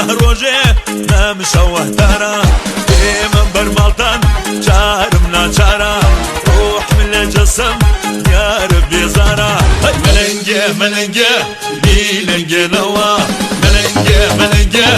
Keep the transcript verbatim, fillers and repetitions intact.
Rojê me mişa wehtara, ê min ber maltan çarim naçara. Ruh min lê cesim diyar bêzara. Hey melenge, melenge, bîlenge lawa. Melenge, melenge,